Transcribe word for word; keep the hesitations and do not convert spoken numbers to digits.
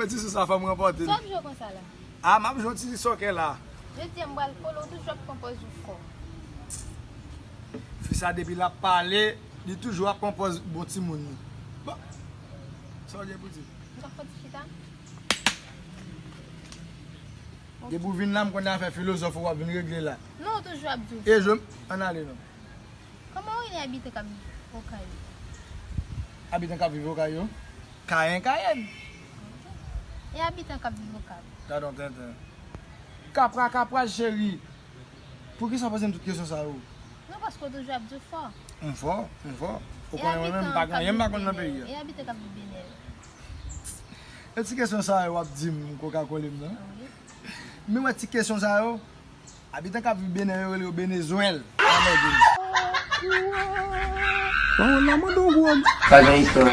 Ti sou sa, fò m ranpòte l. Sa w ap jwe konsa la? A, m ap jwe yon ti sòkè la. Jodi a m pral kole w, toujou ap pran pòz ou fò. Fi sa depi l ap pale, li toujou ap pran pòz bon timoun li. Bon. Sa w gen pou di? M ka fè ti chita? Depi w vin la, m konnen afè filozòf ou w ap vin regle la. Non, w toujou ap di w. E jwe m, ann ale non. Kòman w rele abitan k ap viv Okay yo? Abitan k ap viv Okay yo? Kayen, Kayen. E abitan k ap viv Okap? Gadon tenten. Kapra, kapra, cheri. Poukisa w poze m tout kesyon sa yo? Non, paske w toujou ap di w fò. M fò, m fò. Ou konnen mwen menm, m pa gen anyen m pa konn nan peyi a. E abitan k ap viv Benè yo? E ti kesyon sa yo w ap di m, m koka kole m nan. Wi. Men wè ti kesyon sa yo, abitan k ap viv Benè yo rele yo Benezwèl. Anmède m. Bon, la mande yon gwo. Pa gen istwa.